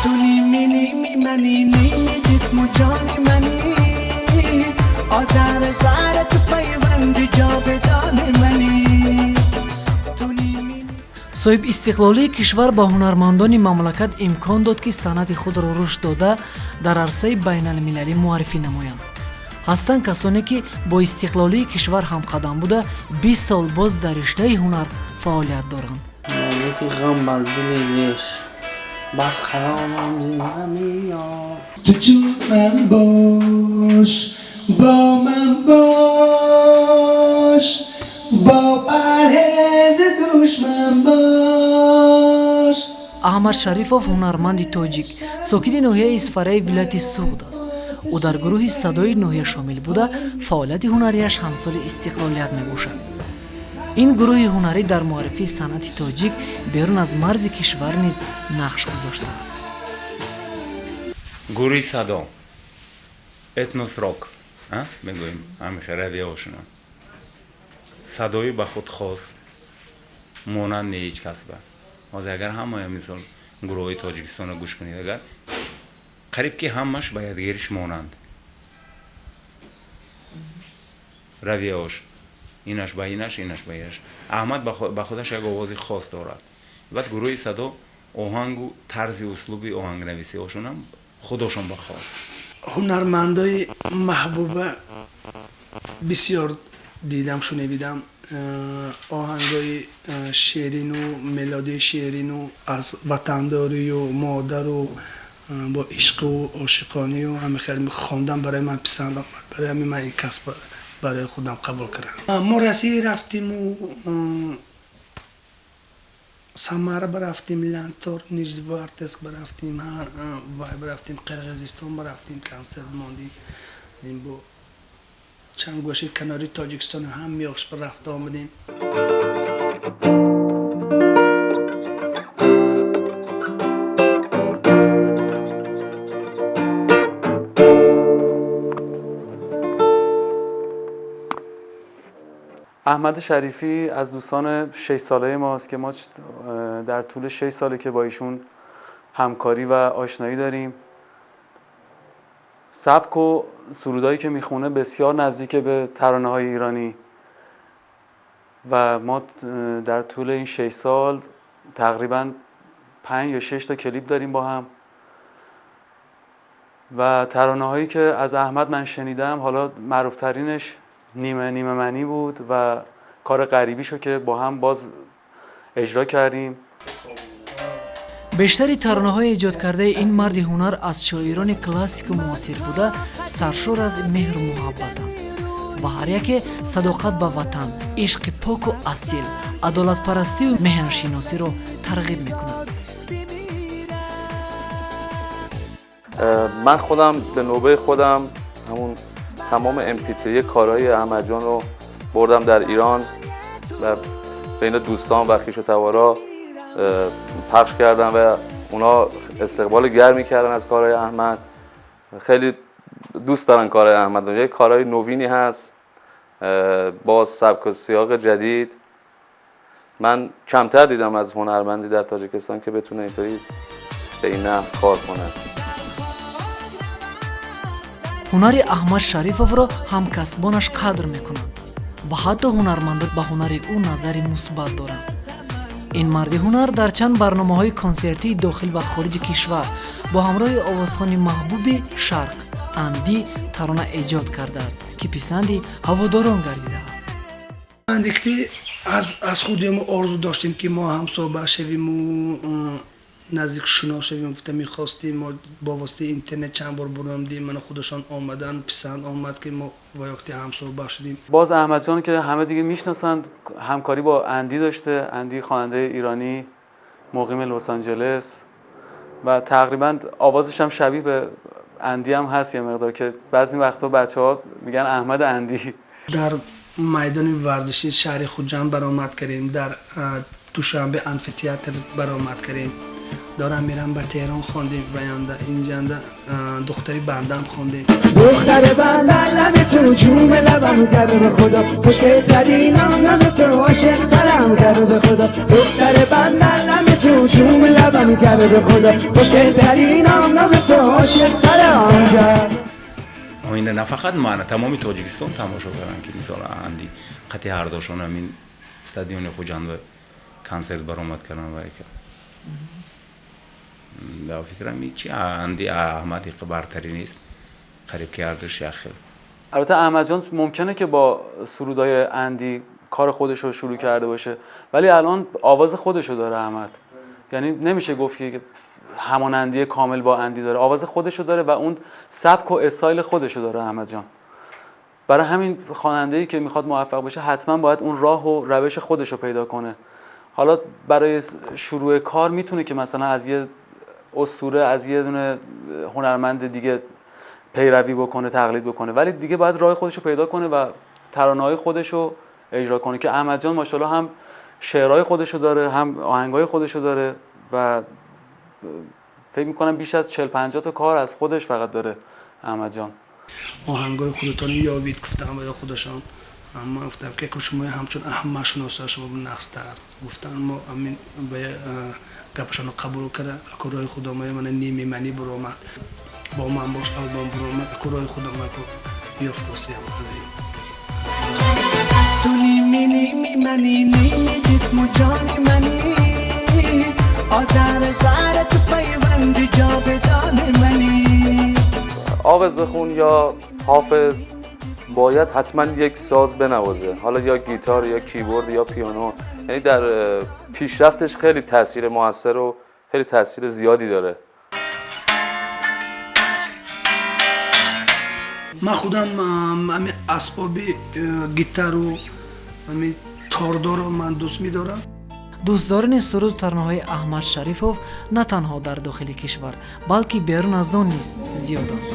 Ту ними ними мани, ними ҷисму ҷони мани, озар зар ту пайванди ҷовидони мани. Соҳиб истиқлолии кишвар ба ҳунармандони мамлакат имкон дод, ки санъати худро рушд дода, дар арсаи байналмилалӣ муаррифӣ намоянд. Ҳастанд касоне, ки бо истиқлолии кишвар ҳамқадам буда, 20 сол боз дар риштаи ҳунар фаъолият доранд. Ғам бар дили реш бас харомам зинда. Ту чун ман бош, бо ман бош, бо парҳези душман бош. Аҳмад Шарифов ҳунарманди тоҷик, сокини ноҳияи Исфараи вилояти Суғд аст. Ӯ дар гурӯҳи Садои ноҳия шомил буда, фаъолияти ҳунарияш ҳамсоли истиқлолият мебошад. Ин гурӯҳи ҳунарӣ дар муаррифии санъати тоҷик берун аз марзи кишвар низ нақш гузоштааст. Гурӯҳи Садо этнос рок мегӯем, ҳамихе равияошуна садои ба худ хос, монанд не ҳеҷ касба. Ҳозир агар ҳамаи мисол гурӯҳҳои Тоҷикистонро гӯш кунед, агар қариб ки ҳамаш ба якдигариш монанд равияош, инаш ба инаш, инаш ба инаш. Аҳмад ба худаш як овози хос дорад. Баъд гурӯҳи Садо оҳангу тарзи услуби оҳангнависиҳошонам худошон ба хос. Ҳунармандои маҳбуба бисёр дидам, шунавидам, оҳангои шерину мелодияи шерину аз ватандорию модару бо ишқу ошиқонию ҳами хеле хондан барои ман писанд омад. Барои ҳамин ман ин касб барои худам қабул кардам. Мо Россия рафтиму Самара барафтим, Лянтор, Нижневартовск барафтим, вай барафтим, Қирғизистон барафтим, консерт мондим. Бо чанд гӯшаи канори Тоҷикистон ҳам меош рафта омадем. احمد شریفی از دوستان 6 ساله ماست که ما در طول 6 ساله که با ایشون همکاری و آشنایی داریم. سبک و سرودایی که میخونه بسیار نزدیک به ترانه‌های ایرانی و ما در طول این 6 سال تقریباً 5 یا 6 تا کلیپ داریم با هم و ترانه‌هایی که از احمد من شنیدم، حالا معروف‌ترینش نیمه نیمه منی بود و کار غریبیشو که با هم باز اجرا کردیم. бештари таронаҳои эҷодкардаи ин марди ҳунар аз шоирони классику муосир буда, саршор аз меҳру муҳаббатанд ва ҳар яке садоқат ба ватан, ишқи поку асил, адолатпарастию меҳаншиносиро тарғиб мекунад. من خودم به نوبه خودم همون تمام MP3 کارهای احمد جان رو بردم در ایران و بین دوستان و خویش و تبارا پخش کردم و اونا استقبال گرمی کردن از کارهای احمد. خیلی دوست دارن کارهای احمد. یه کارهای نوینی هست با سبک و سیاق جدید. من کمتر دیدم از هنرمندی در تاجیکستان که بتونه اینطوری به این نحو کار کنه. ҳунари Аҳмад Шарифовро ҳамкасбонаш қадр мекунанд ва ҳатто ҳунармандон ба ҳунари ӯ назари мусбат доранд. Ин марди ҳунар дар чанд барномаҳои консертии дохил ва хориҷи кишвар бо ҳамроҳи овозхони маҳбуби шарқ Андӣ тарона эҷод кардааст, ки писанди ҳаводорон гардидааст. Андикти аз худи мо орзу доштем, ки мо ҳамсоҳба шавиму наздик шинос шавем, гуфта мехостем. Мо бо воситаи интернет чанд бор буромдем, мана худашон омадан, писанд омад, ки мо با یکتی همصحبت شدیم. باز احمد جان که همه دیگه میشناسند همکاری با اندی داشته. اندی خواننده ایرانی مقیم لس آنجلس و تقریبا آوازش هم شبیه به اندی هم هست یه مقدار، که بعضی وقتا بچه‌ها میگن احمد اندی. در میدان ورزشی شهر خودجان برآمد کردیم، در دوشنبه آمفی‌تئاتر برآمد کردیم. Дорам мерам ба Теҳрон хондем ва янда инҷанда духтари бандам хондем. دختر بندر لب تو جوم لبم کرد به خدا خوشگل‌ترینم لب تو عاشق‌ترم کرد به خدا دختر بندر لب تو جوم لبم کرد به خدا خوشگل‌ترینم لب تو عاشق‌ترم کرد. Оинда на фақат мана, тамоми Тоҷикистон тамошо карданд, ки мисол Анди қати ҳардошон ҳамин стадиони Хуҷанд консерт баромад карданд. Ва дар фикрам ҳичи Анди Аҳмад иқа бартарӣ нест, қариб ки ҳардуш як хел. البته احمد جان ممکنه که با سرودای اندی کار خودش رو شروع کرده باشه، ولی الان آواز خودش رو داره احمد. یعنی نمیشه گفت که همانندی کامل با اندی داره، آواز خودش رو داره و اون سبک و استایل خودش رو داره احمد جان. برای همین خواننده‌ای که میخواد موفق بشه حتما باید اون راه و روش خودش رو پیدا کنه. حالا برای شروع کار میتونه که مثلا از یه اسطوره، از یه دونه هنرمند دیگه پیروی بکنه، تقلید بکنه، ولی دیگه باید راه خودش رو پیدا کنه و ترانه‌های خودش رو اجرا کنه که احمد جان ماشاءالله هم شعرهای خودش رو داره، هم آهنگ‌های خودش رو داره و فکر می‌کنم بیش از 40-50 تا کار از خودش فقط داره احمد جان. آهنگ‌های خودتون یابید گفتم و یا خودشان. اما گفتم که شما همچون احمد شناسا شما نقص‌تر گفتن ما امین به گپشان قبول کرده. اکو راه خدا ما من نیمی منی برآمد با من باش آلبوم برآمد اکو راه خدا ما کو یافتاسیم از این. تو نیمی نیمی منی نیمی جسم و جان منی آذر زر تو پیوند جاودان منی. آوازخون یا حافظ باید حتما یک ساز بنوازه، حالا یا گیتار یا کیبورد یا پیانو، یعنی در پیشرفتش خیلی تاثیر موثر و خیلی تاثیر زیادی داره. من خودم همین اسباب گیتار و همین تاردار رو من دوست می‌دارم. دوستداران سرود و ترانه‌های احمد شریفов نه تنها در داخل کشور بلکه بیرون از آن نیز زیادند.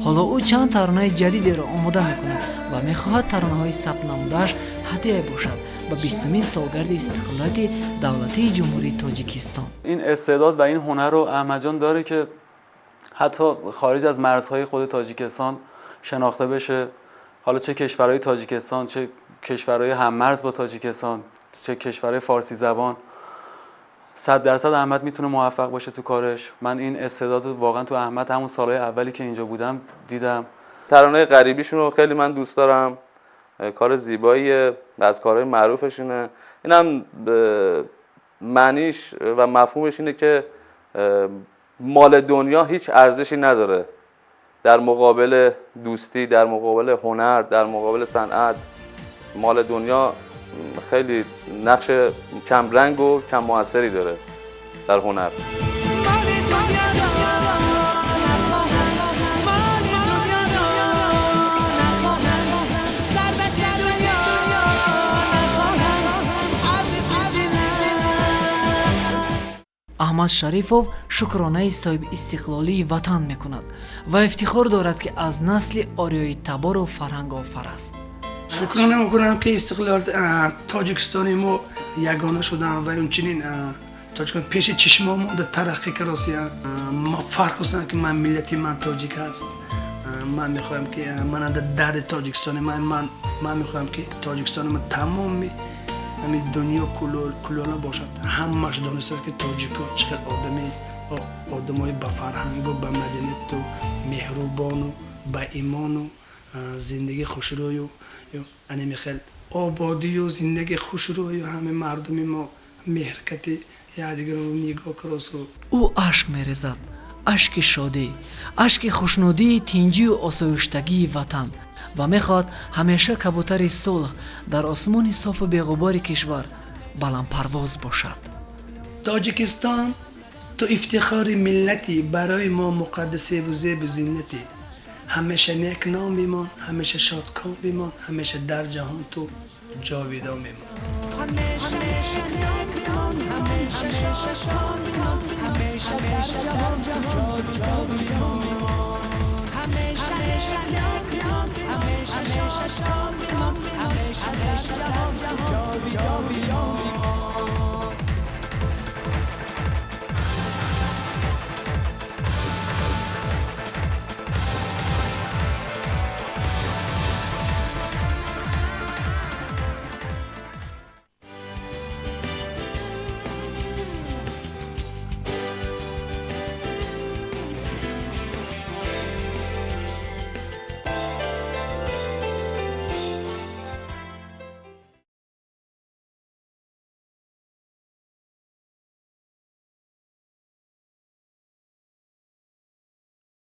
ҳоло ӯ чанд таронаи ҷадидеро омода мекунад ва мехоҳад таронаҳои сабт намудааш ҳадяе бошад ба 20-умин солгарди истиқлолияти давлатии Ҷумҳурии Тоҷикистон. این استعداد و این هنر رو احمد جان داره که حتی خارج از مرزهای خود تاجیکستان شناخته بشه، حالا چه کشورهای تاجیکستان، چه کشورهای هممرز با تاجیکستان، چه کشورهای فارسی زبان. 100% احمد میتونه موفق باشه تو کارش. من این استعداد رو واقعا تو احمد همون سالهای اولی که اینجا بودم دیدم. ترانه غریبیشون رو خیلی من دوست دارم، کار زیباییه و از کارهای معروفشونه. اینم معنیش و مفهومش اینه که مال دنیا هیچ ارزشی نداره در مقابل دوستی، در مقابل هنر، در مقابل صنعت. مال دنیا خیلی نقش کم رنگ و کم موثری داره در هنر. Аҳмад Шарифов шукронаи соҳиби истиқлолии ватан мекунад ва ифтихор дорад, ки аз насли ориёи табору фарҳангофар аст. Шукрона мекунам, ки истиқлол Тоҷикистони мо ягона шудам ва инчунин Тоҷикистон пеши чишмо мо дар тараққӣ каросия. Ма фарқ кунам, ки ман миллати ман тоҷик аст. Ман мехоҳам, ки ман дар дарди Тоҷикистони ман мехоҳам, ки Тоҷикистони ма тамоми ҳамин дунё кулона бошад. Ҳамааш дониста, ки тоҷико чӣ хел одамои ба фарҳангу ба маданияту меҳрубону ба имону зиндагии хушрӯю анеми хел ободию зиндагии хушрӯю ҳамаи мардуми мо меҳркати якдигарро нигоҳ каросу. Ӯ ашк мерезад, ашки шодӣ, ашки хушнудии тинҷию осоиштагии ватан ва мехоҳад ҳамеша кабутари сулҳ дар осмони софу беғубори кишвар баландпарвоз бошад. Тоҷикистон, ту ифтихори миллатӣ, барои мо муқаддасеву зебу зиннатӣ. Ҳамеша некном бимон, ҳамеша шодком бимон, ҳамеша дар ҷаҳон ту ҷовидон бимон. همیشه